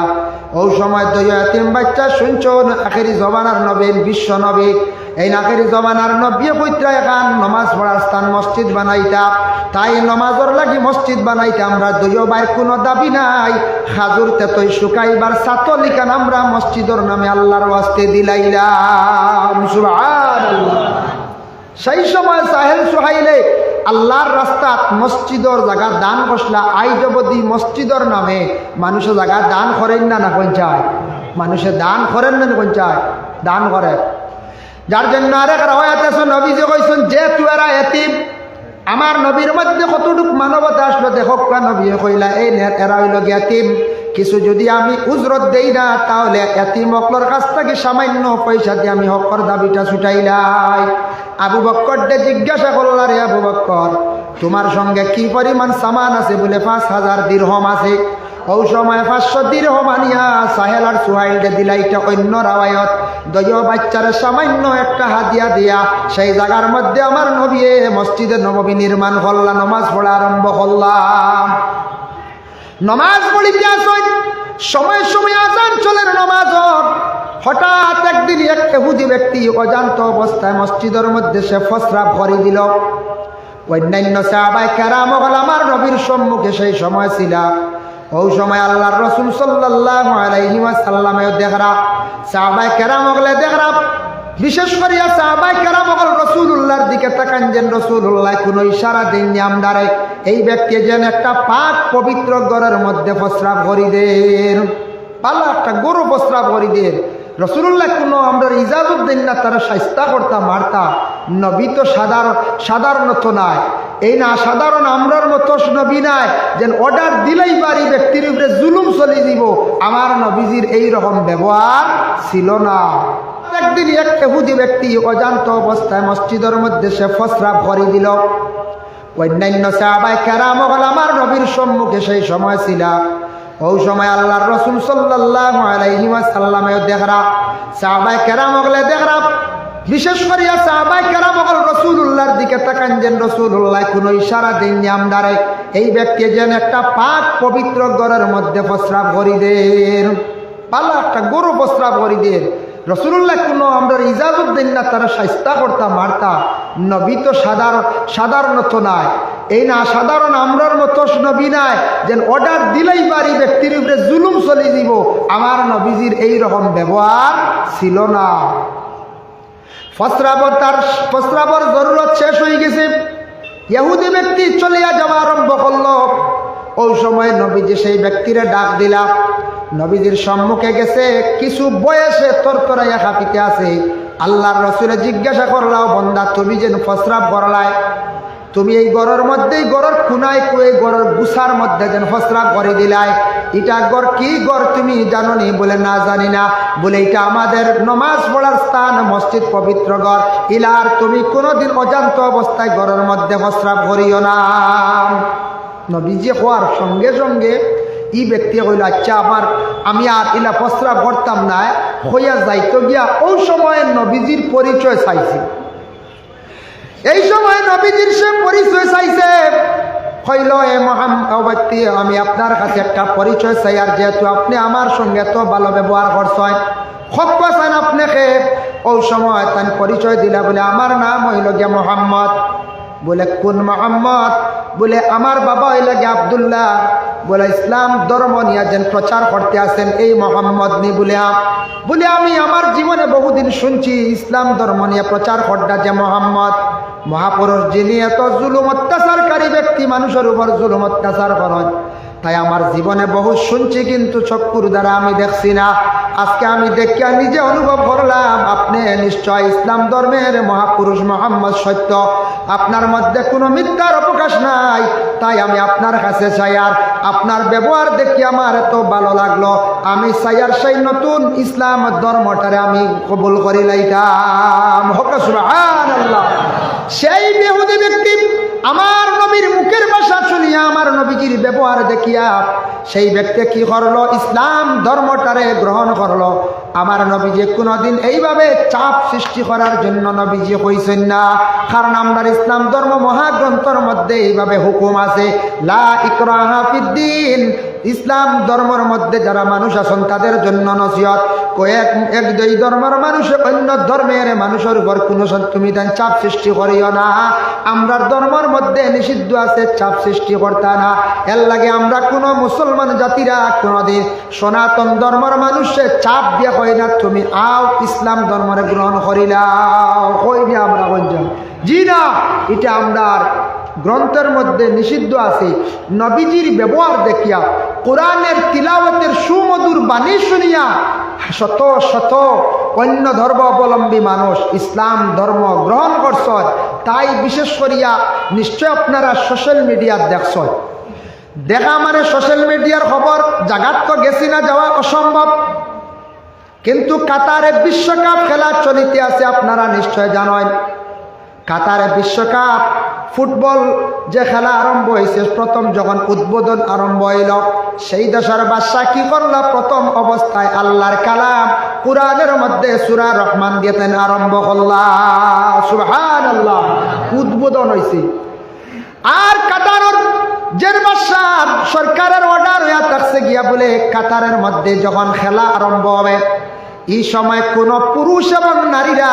অউ সময় দুইও এতিম বাইচ্চা হুনছইন আখেরি জমানার নবী, বিশ্ব নবী, এইন আখেরি জমানার নবীয়ে কইতরা এখান নমাজ পড়ার স্থান মসজিদ বানাইতা, তাই নমাজর লাগি মসজিদ বানাইতা আমরার দুইও ভাইর কুনু দাবি নাই। খাজুর তেতই শুকাইবার ছাতল ইখান আমরা মসজিদর নামে আল্লার ওয়াস্তে দিলাইলাম। সুবহানাল্লাহ। সেই সময় সাহেল সুহাইলে আল্লার রাস্তাত মসজিদর জাগা দান করছলা। আইজ অবধি মসজিদর নামে মানষে জাগা দান করইন না, না কইন চায়? মানষে দান করইন না, না কইন চায়? দান করে। যার জন্য আরেক রেওয়ায়েত আছে, নবীজি কইছইন, "যেহেতু এরা এতিম, আমার নবীর মধ্যে কতটুক মানবতা আছলো, দেখউক্কা।" নবীয়ে কইলা, "এই নে, এরা অইলো গি এতিম, কিছু যুদি আমি উজরত দেই না, তাহলে এতিম অকলর কাছ থাকি সামান্য পয়সা দি আমি হকর দাবিটা ছুটাইলাই।" আবু বক্কররে জিজ্ঞাসা করলা, "রে আবু বক্কর, তুমার সঙ্গে কি পরিমাণ সামান আছে?" বুলে, "পাঁচ হাজার দিরহম আছে।" অউ সময় পাঁচশো দিরহম আনিয়া সাহেল আর সুহাইলরে দিলা। ইটা অইন্য রেওয়ায়েত। দুইও বাইচ্চারে সামান্য একটা হাদিয়া দিয়া সেই জাগার মধ্যে আমার নবীয়ে মসজিদে নববী নির্মাণ করলা, নমাজ পড়া আরম্ভ করলা। নমাজ পড়িতে আছইন, সময় সময় আজান চলের নমাজর। হঠাৎ একদিন এক এহুদি ব্যক্তি অজান্ত অবস্থায় মসজিদর মধ্যে সে প্রস্রাব করি দিল। অইন্যান্য সাহাবায়ে কেরাম অকল আমার নবীর সম্মুখে সেই সময় ছিলা। অউ সময় আল্লার রসুল সাল্লাল্লাহু আলাইহি ওয়াসাল্লামেও দেখরা, সাহাবায়ে কেরাম অকলে দেখরা, বিশেষ করিয়া সাহাবায়ে কেরাম অকল রসুলুল্লার দিকে তাকাইন যেন রসুলুল্লায় কুনু ইশারা দেইন নি আমরারে, এই ব্যক্তিয়ে যেন একটা পাক পবিত্র ঘরর মধ্যে প্রস্রাব করি দের, ভালা একটা ঘরো প্রস্রাব করি দের। রসুলুল্লায় কুনু আমরারে ইজাজত দেইন না, তারে শায়েস্তা করতা, মারতা। নবী তো সাধারণ, সাধারণত নায়। এইন অসাধারণ আমরার মতো নবী নায়, যেন অর্ডার দিলেই বাড়ি ব্যক্তির উপরে জুলুম চলি দিব। আমার নবীজির এই রকম ব্যবহার ছিল না। একদিন এক এহুদি ব্যক্তি অজান্ত অবস্থায় মসজিদর মধ্যে সে প্রস্রাব করি দিল। অইন্যান্য সাহাবায়ে কেরাম অকল আমার নবীর সম্মুখে সেই সময় ছিলা। অউ সময় আল্লার রসুল সাল্লাল্লাহু আলাইহি ওয়াসাল্লামেও দেখরা, সাহাবায়ে কেরাম অকলে দেখরা, বিশেষ করিয়া সাহাবায়ে কেরাম অকল রসুলুল্লার দিকে তাকাইন যেন রসুলুল্লায় কুনু ইশারা দেইন নি আমরারে, এই ব্যক্তিয়ে যেন একটা পাক পবিত্র ঘরর মধ্যে প্রস্রাব করি দের, ভালা একটা ঘরো প্রস্রাব করি দের। রসুলুল্লায় কুনু আমরারে ইজাজত দেইন না, তারে শায়েস্তা করতা, মারতা। নবী তো সাধারণ, সাধারণত নায়। এইন অসাধারণ আমরার মতো নবী নায়, যেন অর্ডার দিলেই বাড়ি ব্যক্তির উপরে জুলুম চলি দিব। আমার নবীজির এই রকম ব্যবহার ছিল না। প্রস্রাবর, তার প্রস্রাবর জরুরত শেষ অই গেছে। ইহুদি ব্যক্তি চলিয়া যাওয়া আরম্ভ করল। অউ সময় নবীজি সেই ব্যক্তিরে ডাক দিলা। নবীজির সম্মুখে গেছে, কিছু ভয়ে সে তরতরাইয়া কাঁপিতে আছে। আল্লার রসুলে জিজ্ঞাসা করলা, "ও বন্দা, তুমি যেন প্রস্রাব করলায়, তুমি এই ঘরর মধ্যে, এই ঘরর কুনায় কুয়ে, এই ঘরর গুছার মধ্যে যেন প্রস্রাব করি দিলায়, ইটা ঘর কি ঘর তুমি জানো নি?" বুলে, "না, জানি না।" বুলে, "ইটা আমাদের নমাজ পড়ার স্থান, মসজিদ, পবিত্র ঘর। ইলা আর তুমি কুনুদিন অজান্ত অবস্থায় ঘরর মধ্যে প্রস্রাব করিও না।" নবীজি কওয়ার সঙ্গে সঙ্গে ই ব্যক্তি কইল, "আচ্ছা, আমার, আমি আর ইলা প্রস্রাব করতাম নায়," কইয়া যাইতো গিয়া অউ সময় নবীজির পরিচয় চাইছে। এই সময় নবীজির সে পরিচয় চাইছে, কইল, "এ মোহাম্মদ, ও ব্যক্তি, আমি আপনার কাছে একটা পরিচয় চাই, আর যেহেতু আপনে আমার সঙ্গে এত ভালো ব্যবহার করছইন, কউক্কা চাইন আপনে কে?" অউ সময় তাইন পরিচয় দিলা, বুলে, "আমার নাম অইলো গিয়া মোহাম্মদ।" বুলে, "কুন মোহাম্মদ?" বুলে, "আমার বাবা অইলো গিয়া আব্দুল্লাহ।" বুলে, "ইসলাম ধর্ম নিয়া যেন প্রচার করতে আছেন, এই মোহাম্মদ নি?" বুলে, "আ-, বুলে, আমি আমার জীবনে বহুদিন শুনছি ইসলাম ধর্ম নিয়া প্রচার কররা যে মোহাম্মদ, মহাপুরুষ যিনি এত জুলুম অত্যাচারকারী ব্যক্তি, মানুষর উপর জুলুম অত্যাচার করইন, তাই আমার জীবনে বহুত শুনছি, কিন্তু চক্ষুর দ্বারা আমি দেখছি না। আজকে আমি দেখিয়া নিজে অনুভব করলাম, আপনে নিশ্চয় ইসলাম ধর্মের মহাপুরুষ মোহাম্মদ সত্য, আপনার মধ্যে কোনো মিথ্যার অবকাশ নাই। তাই আমি আপনার কাছে চাইয়ার, আপনার ব্যবহার দেখি আমার এত ভালো লাগলো, আমি চাইয়ার সেই নতুন ইসলাম ধর্মটারে আমি কবুল করিলাইতাম। হক্কা সুবহানাল্লাহ। সেই বেহুদি ব্যক্তি আমার নবীর মুখের ভাষা শুনিয়া, আমার নবীজির ব্যবহার দেখিয়া সেই ব্যক্তি কি করলো? ইসলাম ধর্মটারে গ্রহণ করলো। আমার নবীজি কোনোদিন এইভাবে চাপ সৃষ্টি করার জন্য নবীজি কইছেন না, কারণ আমরার ইসলাম ধর্ম মহাগ্রন্থর মধ্যে এইভাবে হুকুম আছে, লা ইকরাহা ফিদ্দিন, ইসলাম ধর্মর মধ্যে যারা মানুষ আছেন তাদের জন্য নসিহত। কয়েক এক দুই ধর্মর মানুষে অন্য ধর্মের মানুষের উপর কোনো সন-, তুমি তান চাপ সৃষ্টি করিও না। আমরার ধর্মর মধ্যে নিষিদ্ধ আছে চাপ সৃষ্টি করতা না। এর লাগি আমরা কোনো মুসলমান জাতিরা কোনোদিন সনাতন ধর্মর মানুষে চাপ দিয়া কই না, "তুমি আও ইসলাম ধর্মরে গ্রহণ করিলাও", কই না আমরা কোনজন? জি না, এটা আমরার গ্রন্থের মধ্যে নিষিদ্ধ আছে। নবীজির ব্যবহার দেখিয়া, কোরআনের তিলাওয়াতের সুমধুর বাণী শুনিয়া শত শত অন্য ধর্ম অবলম্বী মানুষ ইসলাম ধর্ম গ্রহণ করছয়। তাই বিশেষ করিয়া নিশ্চয় আপনারা সোশ্যাল মিডিয়াত দেখছয়, দেখা মানে সোশ্যাল মিডিয়ার খবর, জাগাত তো গেছি না, যাওয়া অসম্ভব। কিন্তু কাতারে বিশ্বকাপ খেলা চলিতে আছে, আপনারা নিশ্চয় জানেন। কাতারে বিশ্বকাপ ফুটবল যে খেলা আরম্ভ হয়েছে, প্রথম যখন উদ্বোধন আরম্ভ হইল, সেই দেশের বাদশা কি করলা? প্রথম অবস্থায় আল্লাহর কালাম কোরআনের মধ্যে সূরা রহমান দিয়ে তাইন আরম্ভ করলা। সুবহানাল্লাহ। উদ্বোধন হইছে। আর কাতারর যে বাদশা, সরকারের অর্ডার হইয়া থাকছে গিয়া বলে, কাতারের মধ্যে যখন খেলা আরম্ভ হবে, এই সময় কোনো পুরুষ এবং নারীরা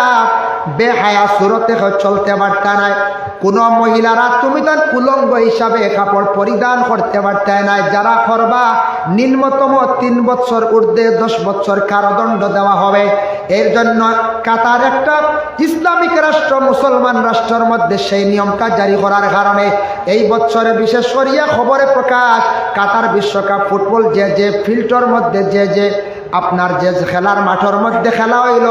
বেহায়া সুরতে কেউ চলতে পারতা নায়। কোনো মহিলারা তুমি তান উলঙ্গ হিসাবে কাপড় পরিধান করতে পারতে নায়। যারা করবা, নিম্নতম তিন বছর, ঊর্ধ্বে দশ বছর কারাদণ্ড দেওয়া হবে। এর জন্য কাতার একটা ইসলামিক রাষ্ট্র, মুসলমান রাষ্ট্রের মধ্যে সেই নিয়মটা জারি করার কারণে এই বছরে বিশেষ করিয়া খবরে প্রকাশ, কাতার বিশ্বকাপ ফুটবল যে যে ফিল্ডর মধ্যে, যে যে আপনার যে যে খেলার মাঠের মধ্যে খেলা হইল,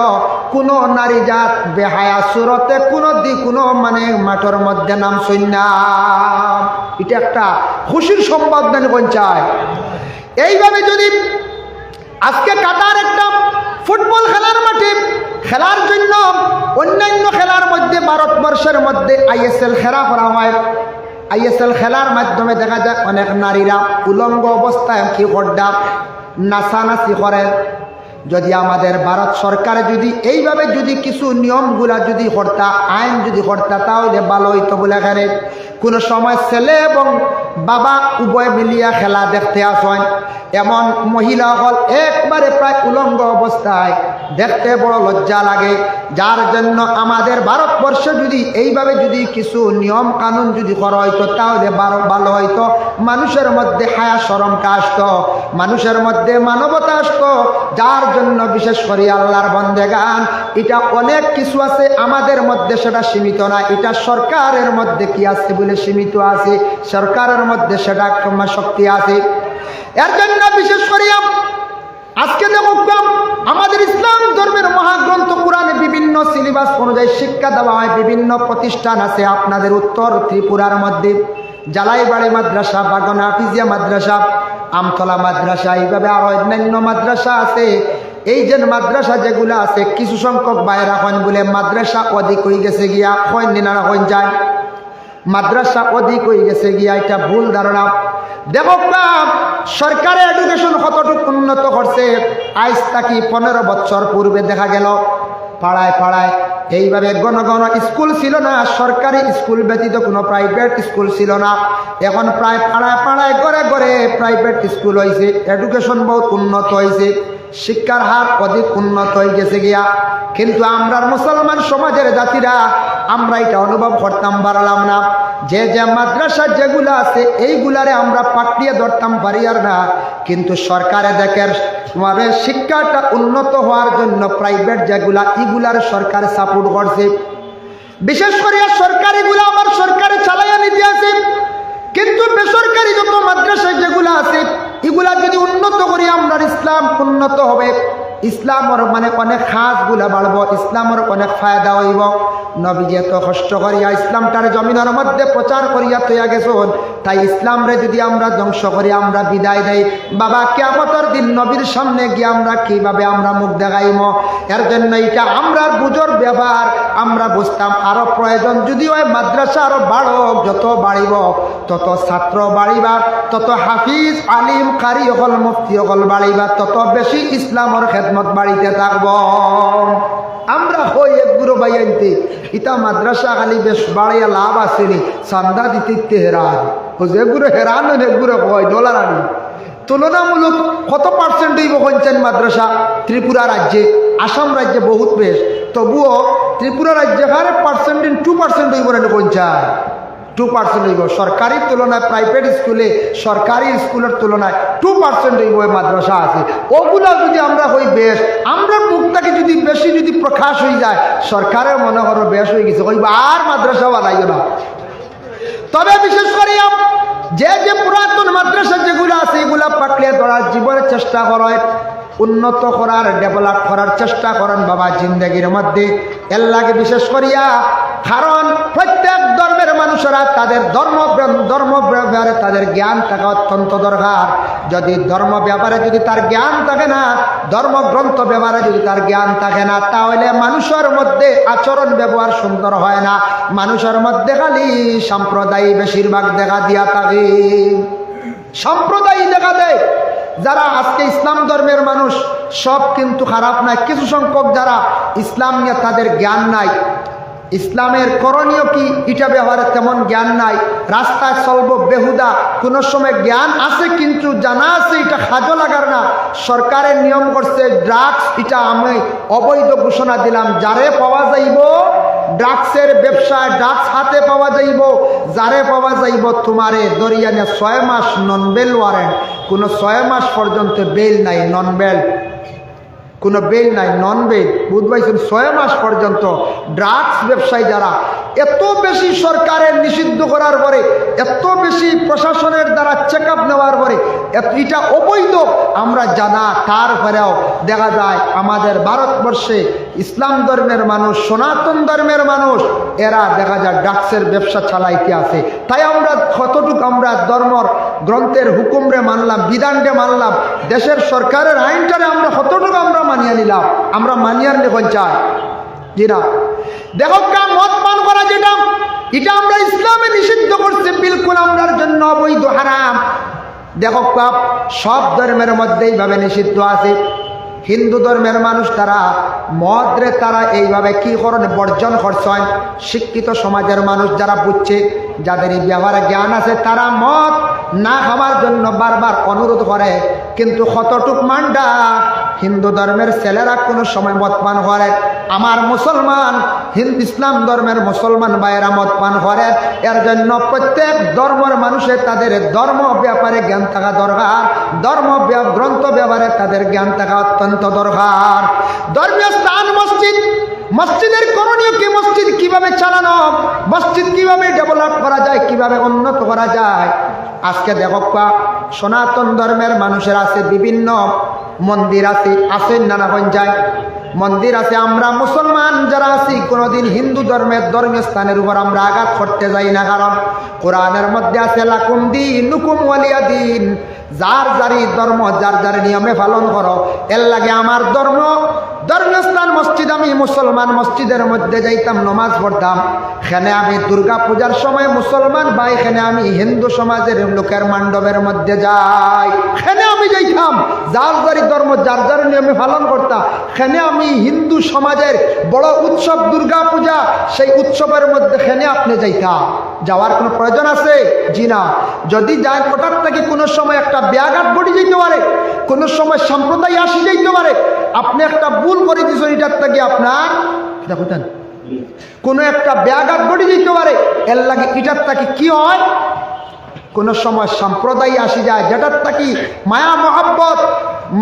কোনো নারী জাত বেহায়া সুরতে কোনো দি-, কোনো মানে মাঠের মধ্যে নামছইন না। এটা একটা খুশির সংবাদ নানি কইন চাই। এইভাবে যদি আজকে কাতার একটা ফুটবল খেলার মাঠে খেলার জন্য অন্যান্য খেলার মধ্যে ভারতবর্ষের মধ্যে আইএসএল খেলা করা হয়, আইএসএল খেলার মাধ্যমে দেখা যায় অনেক নারীরা উলঙ্গ অবস্থায় কি করডা, নাচানাচি করে। যদি আমাদের ভারত সরকারে যদি এইভাবে যদি কিছু নিয়মগুলা যদি করতা, আইন যদি করতা, তাহলে ভালো হইতো বলে এখানে কোনো সময় ছেলে এবং বাবা উভয় মিলিয়া খেলা দেখতে আসেন। এমন মহিলা হল একবারে প্রায় উলঙ্গ অবস্থায়, দেখতে বড় লজ্জা লাগে। যার জন্য আমাদের ভারতবর্ষে যদি এইভাবে যদি কিছু নিয়ম কানুন যদি করা হইতো, তাহলে বারো-, ভালো হইতো। মানুষের মধ্যে হায়া শরমটা আসতো, মানুষের মধ্যে মানবতা আসতো। যার জন্য বিশেষ করি আল্লাহর বন্দেগান, এটা অনেক কিছু আছে আমাদের মধ্যে, সেটা সীমিত না। এটা সরকারের মধ্যে কি আছে বলে সীমিত আছে, সরকারের মধ্যে সেটা ক্ষমা শক্তি আছে। এর জন্য বিশেষ করি আম-, আজকে দেখো, আমাদের ইসলাম ধর্মের মহাগ্রন্থ কোরআনে বিভিন্ন সিলেবাস অনুযায়ী শিক্ষা দেওয়া হয়, বিভিন্ন প্রতিষ্ঠান আছে আপনাদের উত্তর ত্রিপুরার মধ্যে, জালাইবাড়ি মাদ্রাসা, বাগন হাফিজিয়া মাদ্রাসা, আমতলা মাদ্রাসা, এইভাবে আরো অন্যান্য মাদ্রাসা আছে। এই যে মাদ্রাসা যেগুলা আছে, কিছু সংখ্যক ভাইরা কইন বলে মাদ্রাসা অধিক হয়ে গেছে গিয়া, কইন নি না, কইন যায়। মাদ্রাসা অধিক হয়ে গেছে গিয়া, এটা ভুল ধারণা। দেখো না, সরকারে এডুকেশন কতটুকু উন্নত করছে। আজ থাকি পনেরো বছর পূর্বে দেখা গেল পাড়ায় পাড়ায় এইভাবে ঘন ঘন স্কুল ছিল না, সরকারি স্কুল ব্যতীত কোনো প্রাইভেট স্কুল ছিল না। এখন প্রায় পাড়ায় পাড়ায়, ঘরে ঘরে প্রাইভেট স্কুল হইছে, এডুকেশন বহুত উন্নত হইছে। শিক্ষার হার অধিক উন্নত হয়ে গেছে গিয়া, কিন্তু আমরার মুসলমান সমাজের জাতিরা আমরা এটা অনুভব করতাম পারলাম না। যে যে মাদ্রাসা যেগুলা আছে, এইগুলারে আমরা পাকড়িয়ে ধরতাম পারি আর না, কিন্তু সরকারে দেখের মানে শিক্ষাটা উন্নত হওয়ার জন্য প্রাইভেট যেগুলা, ইগুলার সরকার সাপোর্ট করছে। বিশেষ করিয়া সরকারিগুলা আমার সরকারে চালাইয়া নিতে আছে, কিন্তু বেসরকারি যত মাদ্রাসা যেগুলা আছে, ইগুলা যদি উন্নত করি আমরার ইসলাম উন্নত হবে। ইসলামর মানে অনেক কাজগুলা বাড়বো, ইসলামর অনেক ফায়দা অইবো। নবীজি এত কষ্ট করিয়া ইসলামটারে জমিনর মধ্যে প্রচার করিয়া থইয়া গেছইন, তাই ইসলামরে যুদি আমরা ধ্বংস করি, আমরা বিদায় দেই, বাবা, কিয়ামতর দিন নবীর সামনে গিয়া আমরা কিভাবে আমরা মুখ দেখাইমু? এর জন্য ইটা আমরার বুঝর ব্যাপার। আমরা বুঝতাম আরো প্রয়োজন, যুদি অয় মাদ্রাসা আরো বাড়ক, যত বাড়িবো, তত ছাত্র বাড়িবা, তত হাফিজ, আলিম, কারি অকল, মুফতি অকল বাড়িবা, তত বেশি ইসলামর খেদমত বাড়িতে থাকবো। আমরা কই এক গুরু ভাইয়াইন্তে, ইতা মাদ্রাসা খালি বেশ বাড়াইয়া লাভ আছে নি, চান্দা দিতে ইতে হেরান। ও যে গুরু হেরান অইন, এক গুরু কয় ডলার আনি। তুলনামূলক কত percent অইবো কইনচাইন মাদ্রাসা ত্রিপুরা রাজ্যে, আসাম রাজ্যে বহুত বেশ, তবুও ত্রিপুরা রাজ্যে হারে percent in two percent অইবো না কইনচাইন? Two percent অইবো। সরকারির তুলনায়, প্রাইভেট স্কুলে, সরকারি স্কুলর তুলনায় two percent অইবো অউ মাদ্রাসা আছে। অগুলা যুদি আমরা কই বেশ, আমরার মুখ থাকি যুদি বেশি যুদি প্রকাশ অইযায়, সরকারেও মনে করো বেশ অইগেছে, কইবো আর মাদ্রাসা বানাইও না। তবে বিশেষ করিয়া যে যে পুরাতন মাদ্রাসা যেগুলা আছে, ইগুলা পাকড়িয়া ধরার, জীবনে চেষ্টা করইন, উন্নত করার, develop করার চেষ্টা করইন বাবা জিন্দেগির মধ্যে। এর লাগি বিশেষ করিয়া, কারণ প্রত্যেক ধর্মের মানুষেরা তাদের ধর্ম, ধর্ম ব্যাপারে তাদের জ্ঞান থাকা অত্যন্ত দরকার। যুদি ধর্ম ব্যাপারে যুদি তার জ্ঞান থাকে না, ধর্মগ্রন্থ ব্যাপারে যুদি তার জ্ঞান থাকে না, তাহলে মানুষর মধ্যে আচরণ ব্যবহার সুন্দর হয় না, মানুষর মধ্যে খালি সাম্প্রদায়িক বেশিরভাগ দেখা দিয়া থাকে। সাম্প্রদায়িক দেখা দেয়। যারা আজকে ইসলাম ধর্মের মানুষ, সব কিন্তু খারাপ নায়, কিছু সংখ্যক যারা ইসলাম নিয়া তাদের জ্ঞান নাই, ইসলামের করণীয় কি ইটা ব্যাপারে তেমন জ্ঞান নাই, রাস্তায় চলবো বেহুদা, কুনু সময় জ্ঞান আছে কিন্তু জানা আছে ইটা কাজো লাগার না। সরকারে নিয়ম করছে drugs ইটা আমি অবৈধ ঘোষণা দিলাম, যারে পাওয়া যাইবো drugs এর ব্যবসায়, drugs হাতে পাওয়া যাইবো, যারে পাওয়া যাইবো তুমারে ধরিয়া নিয়া ছয় মাস non bail warrant, কুনু ছয় মাস পর্যন্ত bail নাই, non bail, কুনু bail নাই, non bail, বুঝ পাইছইন? ছয় মাস পর্যন্ত drugs ব্যবসায়ী যারা, এত বেশি সরকারের নিষিদ্ধ করার পরে, এত বেশি প্রশাসনের দ্বারা check up নেওয়ার পরে, এত, ইটা অবৈধ আমরা জানা, তারপরেও দেখা যায় আমাদের ভারতবর্ষে ইসলাম ধর্মের মানুষ, সনাতন ধর্মের মানুষ, এরা দেখা যায় drugs এর ব্যবসা চালাইতে আছে। তাই আমরা কতটুক আমরা ধর্মর গ্রন্থের হুকুমরে মানলাম, বিধানরে মানলাম, দেশের সরকারের আইনটারে আমরা কতটুক আমরা মানিয়া নিলাম, আমরা মানিয়ার নি কইনচাইন? জি না। দেখউক্কা, মদ পান করা যেটা, ইটা আমরা ইসলামে নিষিদ্ধ করছি, বিলকুল আমরার জন্য অবৈধ, হারাম। দেখউক্কা, সব ধর্মের মধ্যে ইভাবে নিষিদ্ধ আছে। হিন্দু ধর্মের মানুষ তারা মদরে তারা এইভাবে কি করইন, বর্জন করছইন। শিক্ষিত সমাজের মানুষ যারা বুঝছে, যাদের এই ব্যাপারে জ্ঞান আছে, তারা মদ না খাওয়ার জন্য বারবার অনুরোধ করে, কিন্তু কতটুক মানরা? হিন্দু ধর্মের ছেলেরা কুনু সময় মদ পান করে? আমার মুসলমান, হিন্দু ইসলাম ধর্মের মুসলমান ভাইয়েরা মদ পান করে। এর জন্য প্রত্যেক ধর্মের মানুষে তাদের ধর্ম ব্যাপারে জ্ঞান থাকা দরকার, ধর্ম ব্য-, গ্রন্থ ব্যাপারে তাদের জ্ঞান থাকা অত্যন্ত দরকার। ধর্মীয় স্থান মসজিদ, মসজিদের করণীয় কি, মসজিদ কিভাবে চালানো, মসজিদ কিভাবে develop করা যায়, কিভাবে উন্নত করা যায়। আজকে দেখউক্কা, সনাতন ধর্মের মানুষের আছে বিভিন্ন মন্দির আছে, আছে না, না কইনচাইন? মন্দির আছে। আমরা মুসলমান যারা আছি, কোনোদিন হিন্দু ধর্মের ধর্মীয় স্থানের উপর আমরা আঘাত করতে যাই না, কারণ কোরআনের মধ্যে আছে, "লাকুম দীনুকুম ওয়ালিয়া দীন", যার যারই ধর্ম যার যার নিয়মে পালন করো। এর লাগি আমার ধর্ম, ধর্মীয় স্থান মসজিদ, আমি মুসলমান মসজিদের মধ্যে যাইতাম, নমাজ পড়তাম, খেনে আমি দুর্গা পূজার সময় মুসলমান ভাই, খেনে আমি হিন্দু সমাজের লোকের মণ্ডপের মধ্যে যাই, খেনে আমি যাইতাম, যার যারই ধর্ম যার যার নিয়মে পালন করতাম, খেনে আমি হিন্দু সমাজের বড় উৎসব দুর্গা পূজা, সেই উৎসবের মধ্যে খেনে আপনে যাইতা, যাওয়ার কোনো প্রয়োজন আছে? জি না। যুদি যাইন, হঠাৎ থাকি কোনো সময় একটা ব্যাঘাত ঘটি যাইতে পারে, কোনো সময় সাম্প্রদায়িক আসি যাইতে পারে, আপনে একটা ভুল করি দিছইন, ইটার থাকি আপনার, দেখো তান, কোনো একটা ব্যাঘাত ঘটি যাইতে পারে। এর লাগি ইটার থাকি কি হয়, কোনো সময় সাম্প্রদায়িক আসি যায়, যেটার থাকি মায়া মহব্বত,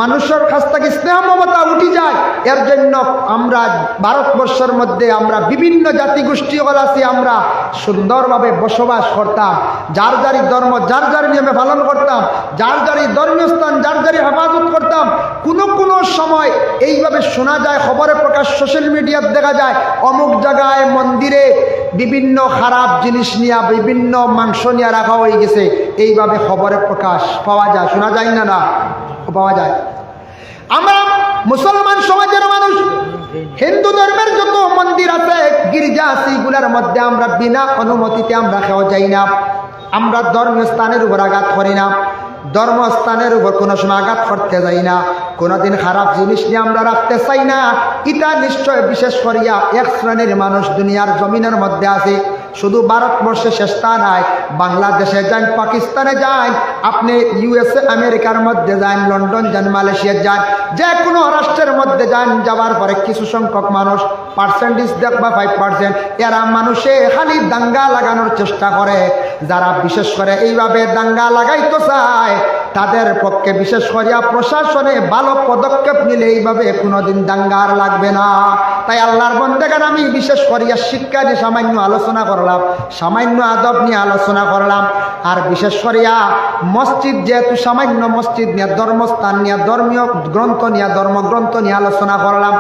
মানুষর কাছ থাকি স্নেহ মমতা উঠি যায়। এর জন্য আমরা ভারতবর্ষর মধ্যে আমরা বিভিন্ন জাতিগোষ্ঠী অকল আছি, আমরা সুন্দরভাবে বসবাস করতাম, যার যারই ধর্ম যার যার নিয়মে পালন করতাম, যার যারই ধর্মীয় স্থান যার যারই হেফাজত করতাম। কোনো কোনো সময় এইভাবে শোনা যায়, খবরে প্রকাশ, সোশ্যাল মিডিয়াত দেখা যায়, অমুক জায়গায় মন্দিরে বিভিন্ন খারাপ জিনিস নিয়া, বিভিন্ন মাংস নিয়া রাখা হয়ে গেছে, এইভাবে খবরে প্রকাশ পাওয়া যায়, শোনা যায় না? না, পাওয়া যায়। আমরা মুসলমান সমাজের মানুষ, হিন্দু ধর্মের যত মন্দির আছে, গির্জা আছে, এগুলার মধ্যে আমরা বিনা অনুমতিতে আমরা কেউ যাই না। আমরা ধর্মীয় স্থানের উপর আঘাত করি না, ধর্মস্থানের উপর কোনো সময় আঘাত করতে যাই না, কোনোদিন খারাপ জিনিস নিয়ে আমরা রাখতে চাই না। এটা নিশ্চয় বিশেষ করিয়া এক শ্রেণীর মানুষ দুনিয়ার জমিনের মধ্যে আছে। শুধু ভারতবর্ষে শেষটা নাই, বাংলাদেশে যান, পাকিস্তানে যান, আপনি ইউএসএ আমেরিকার মধ্যে যান, লন্ডন যান, মালয়েশিয়া যান, যে কোনো রাষ্ট্রের মধ্যে যান, যাওয়ার পরে কিছু সংখ্যক মানুষ, পার্সেন্টেজ দেখবা ফাইভ পার্সেন্ট, এরা মানুষে খালি দাঙ্গা লাগানোর চেষ্টা করে। যারা বিশেষ করে এইভাবে দাঙ্গা লাগাইতে চায়, তাদের পক্ষে বিশেষ করিয়া প্রশাসনে ভালো পদক্ষেপ নিলে এইভাবে কোনোদিন দাঙ্গা আর লাগবে না। তাই আল্লাহর বন্দেগান, আমি বিশেষ করিয়া শিক্ষা নিয়ে সামান্য আলোচনা করলাম, সামান্য আদব নিয়ে আলোচনা করলাম। আর বিশেষ করিয়া মসজিদ, যেহেতু সামান্য মসজিদ নিয়ে, ধর্মস্থান নিয়ে, ধর্মীয় গ্রন্থ নিয়ে, ধর্মগ্রন্থ নিয়ে আলোচনা করলাম,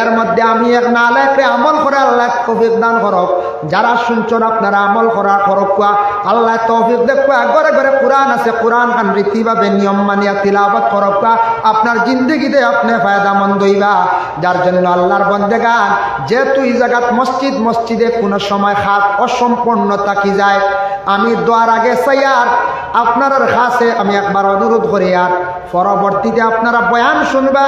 এর মধ্যে আমি এক নালায়েকরে আমল করে আল্লাহ তৌফিক দান করুক। যারা শুনছেন আপনারা আমল করা করুক্কা, আল্লাহ তৌফিক দেউক্কা। ঘরে ঘরে কোরআন আছে, কোরআন খান রীতিভাবে নিয়ম মানিয়া তিলাওয়াত করুক্কা, আপনার জিন্দেগিতে আপনি ফায়দামন্দ হইবা। যার জন্য আল্লাহর বন্দেগান, যেহেতু এই জাগাত মসজিদ, মসজিদে কোনো সময় খাত অসম্পূর্ণ থাকি যায়, আমি দোয়ার আগে চাইয়ার আপনারার কাছে আমি একবার অনুরোধ করিয়ার, পরবর্তীতে আপনারা বয়ান শুনবা,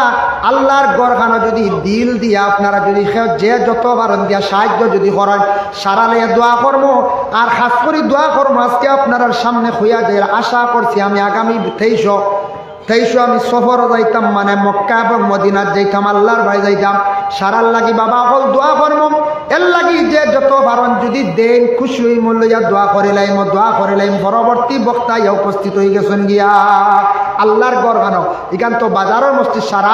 আল্লাহর ঘরখানো যদি দিল দিয়া আপনারা যদি কেউ যে যত পারেন দিয়া সাহায্য যদি করেন, সারা লইয়া দোয়া করমু। আর খাস করি দোয়া করমু, আজকে আপনারার সামনে কইয়া যাইয়ার, আশা করছি আমি আগামী তেইশো, তেইশো আমি সফর যাইতাম, মানে মক্কা এবং মদিনাত যাইতাম, আল্লাহর বাড়ি যাইতাম। সারার লাগি বাবা অকল দোয়া করমু। এর লাগি যে যত পারেন যদি দেইন, খুশি হইমু, লইয়া দোয়া করিলাইমু, দোয়া করিলাইমু। পরবর্তী বক্তা ইয়া উপস্থিত হয়ে গেছেন গিয়া আল্লাহর ঘরখানো। ইখান তো বাজারের মসজিদ, সারা